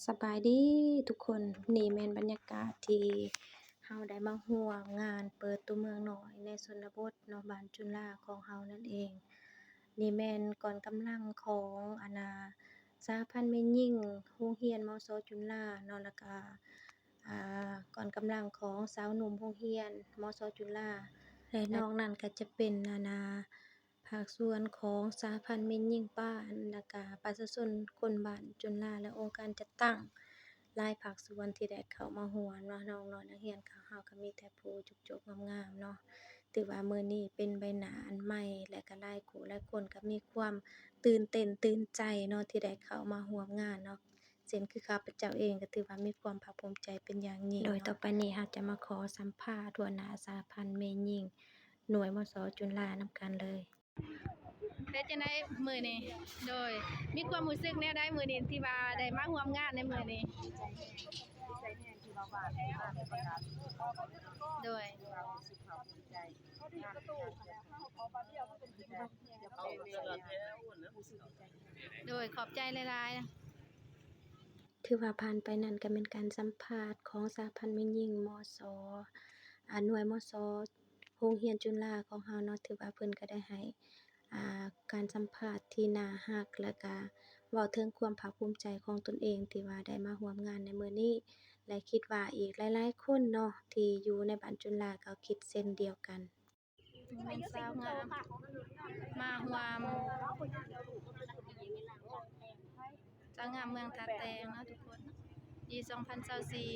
ສະບາຍດີທຸກຄົນ, ນີ້ແມ່ນບັນຍາກາດທີ່ເຮົາໄດ້ມາຮ່ວມງານເປີດຕົວເມືອງນ້ອຍໃນຊົນນະບົດເນາະ, ບ້ານຈຸນລາຂອງເຮົານັ້ນເອງ. ນີ້ແມ່ນກອງກຳລັງຂອງ ອັນນ່າ ສະຫະພັນແມ່ຍິງໂຮງຮຽນ ມສ ຈຸນລາເນາະ, ແລ້ວກະ ອ່າ ກອງກຳລັງຂອງຊາວໜຸ່ມໂຮງຮຽນ ມສ ຈຸນລາ ແລະ ນອກນັ້ນກະຈະເປັນ ອັນນ່າ ພາກສ່ວນຂອງສະຫະພັນແມ່ຍິງບ້ານ ແລ້ວກະປະຊາຊົນຄົນບ້ານຈຸນລາ ແລະ ອົງການຈັດຕັ້ງຫຼາຍພາກສ່ວນທີ່ໄດ້ເຂົ້າມາຮ່ວມເນາະ. ນ້ອງໆ ນັກຮຽນຂອງເຮົາກະມີແຕ່ຜູ້ຈົບໆ ງາມໆ ເນາະ. ຖືວ່າມື້ນີ້ເປັນໃບໜ້າອັນໃໝ່ ແລະ ກະຫຼາຍຄູ່ຫຼາຍຄົນກະມີຄວາມຕື່ນເຕັ້ນຕື່ນໃຈເນາະ ທີ່ໄດ້ເຂົ້າມາຮ່ວມງານເນາະ. ເຊັ່ນຄືຂ້າພະເຈົ້າເອງກະຖືວ່າມີຄວາມພາກພູມໃຈເປັນຢ່າງຍິ່ງ. ໂດຍ ຕໍ່ໄປນີ້ເຮົາຈະມາຂໍສຳພາດຫົວໜ້າສະຫະພັນແມ່ຍິງໜ່ວຍ ມສ ຈຸນລາ ນຳກັນເລີຍ. ເປັນຈັ່ງໃດມື້ນີ້? ໂດຍ ມີຄວາມຮູ້ສຶກແນວໃດມື້ນີ້ທີ່ວ່າໄດ້ມາຮ່ວມງານໃນມື້ນີ້? ດີໃຈ ດີໃຈແຮງທີ່ວ່າວ່າໄດ້ມາໃນປະກາດ. ໂດຍ ຮູ້ສຶກພາກພູມໃຈ. ໂດຍ ຂອບໃຈຫຼາຍໆ. ຖືວ່າຜ່ານໄປນັ້ນກະແມ່ນການສຳພາດຂອງສະຫະພັນແມ່ຍິງ ມສ ອາ ໜ່ວຍ ມສ ໂຮງຮຽນຈຸນລາຂອງເຮົາເນາະ. ຖືວ່າເພິ່ນກະໄດ້ໃຫ້ ອາ ການສຳພາດທີ່ໜ້າຮັກ ແລ້ວກະເວົ້າເຖິງຄວາມພາກພູມໃຈຂອງຕົນເອງທີ່ວ່າໄດ້ມາຮ່ວມງານໃນມື້ນີ້ ແລະ ຄິດວ່າອີກຫຼາຍໆຄົນເນາະ ທີ່ຢູ່ໃນບ້ານຈຸນລາກະຄິດເຊັ່ນດຽວກັນ. ແມ່ນສາວງາມມາຮ່ວມ ສາວງາມເມືອງທ່າແຕງເນາະທຸກຄົນ ປີສອງພັນຊາວສີ່.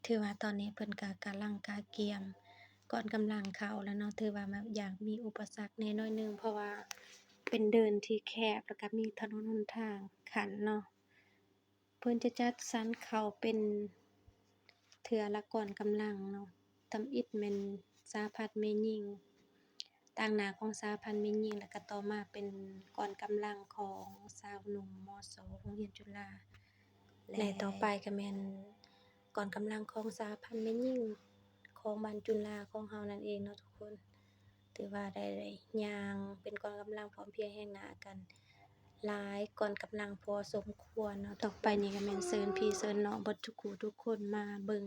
ຖືວ່າຕອນນີ້ເພິ່ນກະກຳລັງກະກຽມກອງກຳລັງເຂົ້າແລ້ວເນາະ. ຖືວ່າແບບຢາກມີອຸປະສັກແດ່ໜ້ອຍໜຶ່ງ ເພາະວ່າເປັນເດີ່ນທີ່ແຄບ ແລ້ວກະມີຖະໜົນຫົນທາງຂັ້ນເນາະ. ເພິ່ນຈະຈັດສັນເຂົ້າເປັນເທື່ອລະກອງກຳລັງເນາະ, ທຳອິດແມ່ນສະຫະພັນແມ່ຍິງ, ຕາງໜ້າຂອງສະຫະພັນແມ່ຍິງ, ແລ້ວກະຕໍ່ມາເປັນກອງກຳລັງຂອງຊາວໜຸ່ມ ມສ ໂຮງຮຽນຈຸລາ ແລະ ແລະ ຕໍ່ໄປກະແມ່ນກອງກຳລັງຂອງສະຫະພັນແມ່ຍິງຂອງບ້ານຈຸລາຂອງເຮົານັ້ນເອງເນາະທຸກຄົນ. ຖືວ່າໄດ້ຍ່າງເປັນກອງກຳລັງພ້ອມພຽງແຮງໜ້າກັນຫຼາຍກອງກຳລັງພໍສົມຄວນເນາະ. ຕໍ່ໄປນີ້ກະແມ່ນເຊີນພີ່ເຊີນນ້ອງເບິດທຸກຄູ່ທຸກຄົນມາເບິ່ງ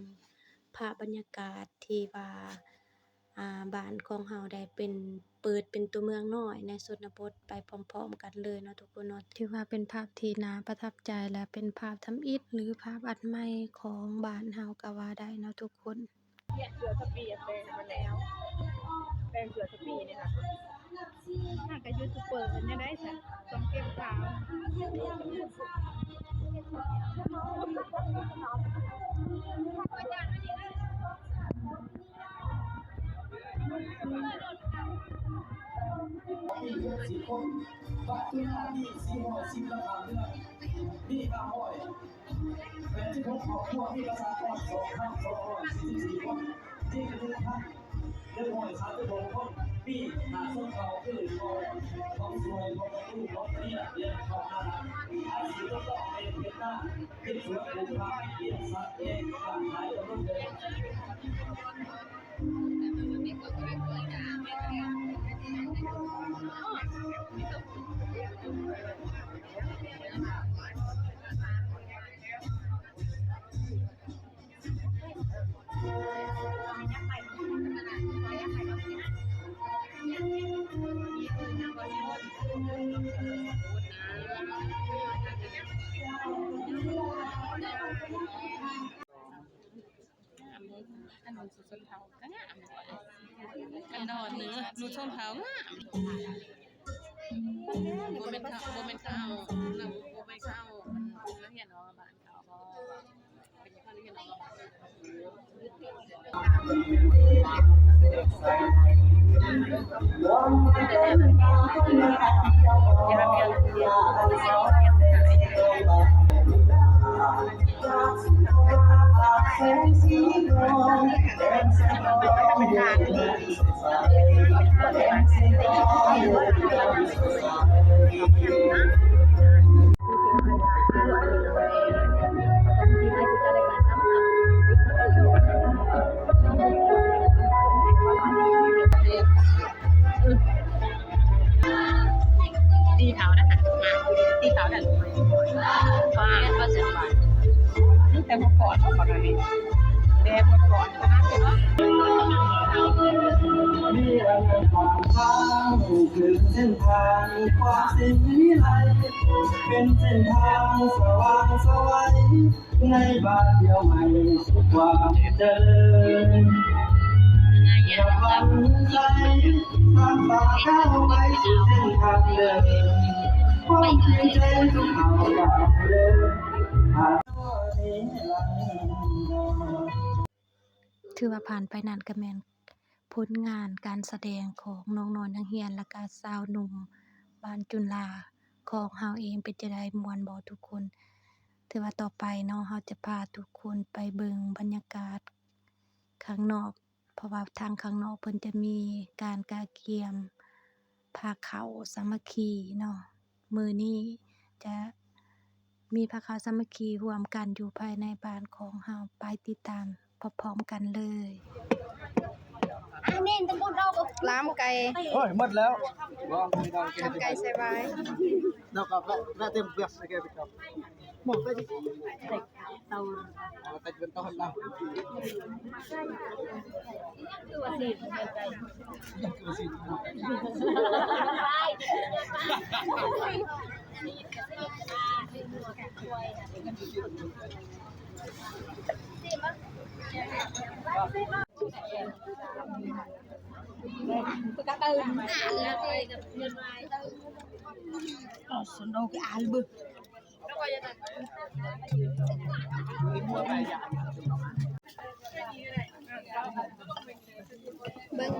ພາບບັນຍາກາດທີ່ວ່າ ອາ ບ້ານຂອງເຮົາໄດ້ເປັນ ເປີດເປັນຕົວເມືອງນ້ອຍໃນຊົນນະບົດໄປພ້ອມໆກັນເລີຍເນາະທຸກຄົນເນາະ. ຖືວ່າເປັນພາບທີ່ໜ້າປະທັບໃຈ ແລະ ເປັນພາບທຳອິດ ຫຼື ພາບອັນໃໝ່ຂອງບ້ານເຮົາກະວ່າໄດ້ເນາະທຸກຄົນ. ເສຍສະປີແປງມາແລ້ວ ແປງເສຍສະປີນີ້ນະ. ຫາກະຢູທູບເບີເພິ່ນແນວໃດຊະ ຕ້ອງເກັບຂາວ. ມີຫົກສິບຄົນ ບັດຈຸບັນມີສີ່ຮ້ອຍສິບຫຼັງຄາເຮືອນ ມີຫ້າຮ້ອຍ ແປດສິບຫົກຄອບຄົວ ມີປະຊາກອນສອງພັນສອງຮ້ອຍສີ່ສິບສີ່ຄົນ, ມີກະຕິກາໜຶ່ງພັນໜຶ່ງຮ້ອຍສາມສິບຫົກຄົນ, ມີໜ້າຊົນເຜົ່າຄືເຜົ່າ ເຜົ່າສວຍ, ເຜົ່າປະຕູ, ເຜົ່າກະເລຍ ແລະ ເຜົ່າອາດ. ອາຊີບປະກອບແມ່ນເຮັດນາ, ເຮັດສວນປູກຜັກ, ລ້ຽງສັດ ແລະ ຄ້າຂາຍຈຳນວນເດີມ. ງາມເດ້ ອັນໜຸ່ງຊຸດເທົາກະງາມ ອັນນອນໜຶ່ງນຸ່ງຊົນເຜົ່າງາມ. ບໍ່ແມ່ນເຂົາ ບໍ່ແມ່ນເຂົາ ບໍ່ແມ່ນເຂົາ ມາຮຽນເນາະ ບ້ານເຂົາບໍ່ ເປັນຄົນຮຽນເນາະ. ເປັນທາງທີ່ ຕີເຂົານະ ຕີເຂົານະ ວ່າບໍ່ສະບາຍ ມີແຕ່ຫົວກອດ ເຂົານະນີ້ ແຕ່ຫົວກອດເທົ່ານັ້ນເນາະ. ມີອັນນຳທາງຄືເສັ້ນທາງຄວາມສີວິໄລ ເປັນເສັ້ນທາງສະຫວ່າງໄສ ໃນບາດດຽວໃໝ່ສູ່ຄວາມຈະເລີນ ຢ່າຝັງໃຈ ຕັ້ງຕາກ້າວໄປສູ່ເສັ້ນທາງເດີນ ຄວາມຈິງໃຈສູ່ເຮົາຢ່າເລີນ ຫາກ ຖືວ່າຜ່ານໄປນັ້ນກໍແມ່ນຜົນງານການສະແດງຂອງນ້ອງນ້ອຍນັກຮຽນ ແລະກະຊາວໜຸ່ມບ້ານຈຸນລາຂອງເຮົາເອງ. ເປັນຈັ່ງໃດ ມ່ວນບໍ່ທຸກຄົນ? ຖືວ່າຕໍ່ໄປເນາະ ເຮົາຈະພາທຸກຄົນໄປເບິ່ງບັນຍາກາດຂ້າງນອກ ເພາະວ່າທາງຂ້າງນອກເພິ່ນຈະມີການກະກຽມພາເຂົ້າສາມັກຄີເນາະ. ມື້ນີ້ຈະມີພາເຂົ້າສາມັກຄີຮ່ວມກັນຢູ່ພາຍໃນບ້ານຂອງເຮົາ. ໄປຕິດຕາມພ້ອມໆກັນເລີຍ. ລາມໄກ່ ໂອ້ຍ ໝົດແລ້ວ ລາມໄກ່ໃສ່ຫວາຍ ເບິ່ງ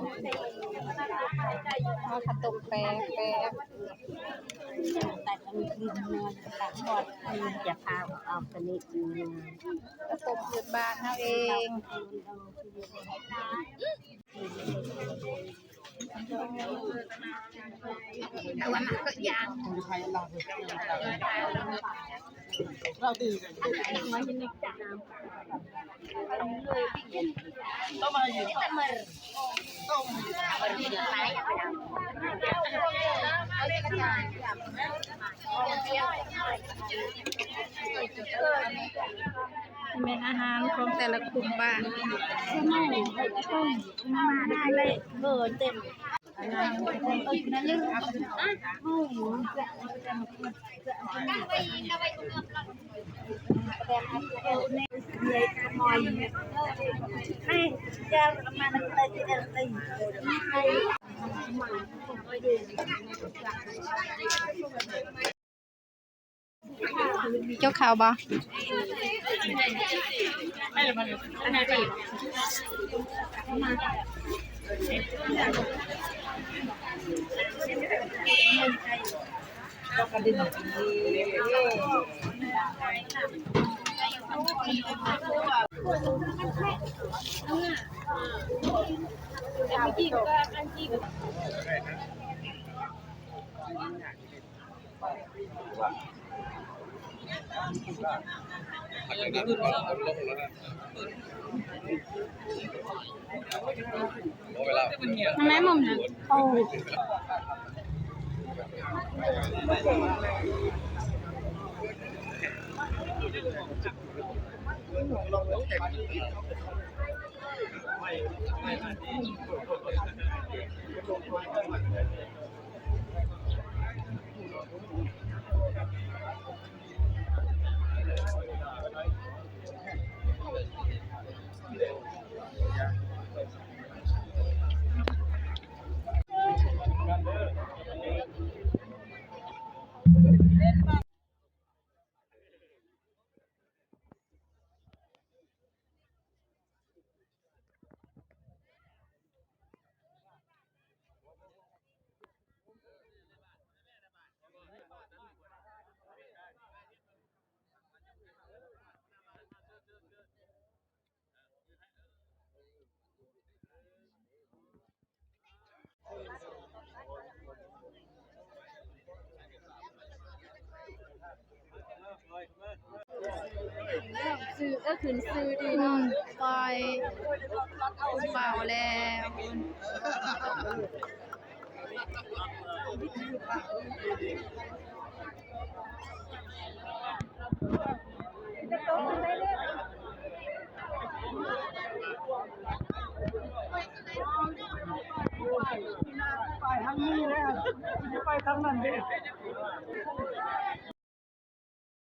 ເອົາຂະຕົ້ມແປະ ແປະ ຕັດອັນນີ້ ຕັດທອດ ອັນນີ້ຈະພາເອົາຕົວນີ້ ຂະຕົ້ມພື້ນບ້ານເຮົາເອງ. ແມ່ນອາຫານຂອງແຕ່ລະກຸ່ມບ້ານ. ກ່ຽວເຂົ້າບໍ່? ທາງໃນມຸມນັ້ນ ໂອ້. ໂ ຊື່ ເອີ ຂຶ້ນຊື່ດີເນາະ ອືມ ປ່ອຍເປົ່າແລ້ວ. ໄປທາງນີ້ແລ້ວ ຊິໄປທາງນັ້ນເດ້.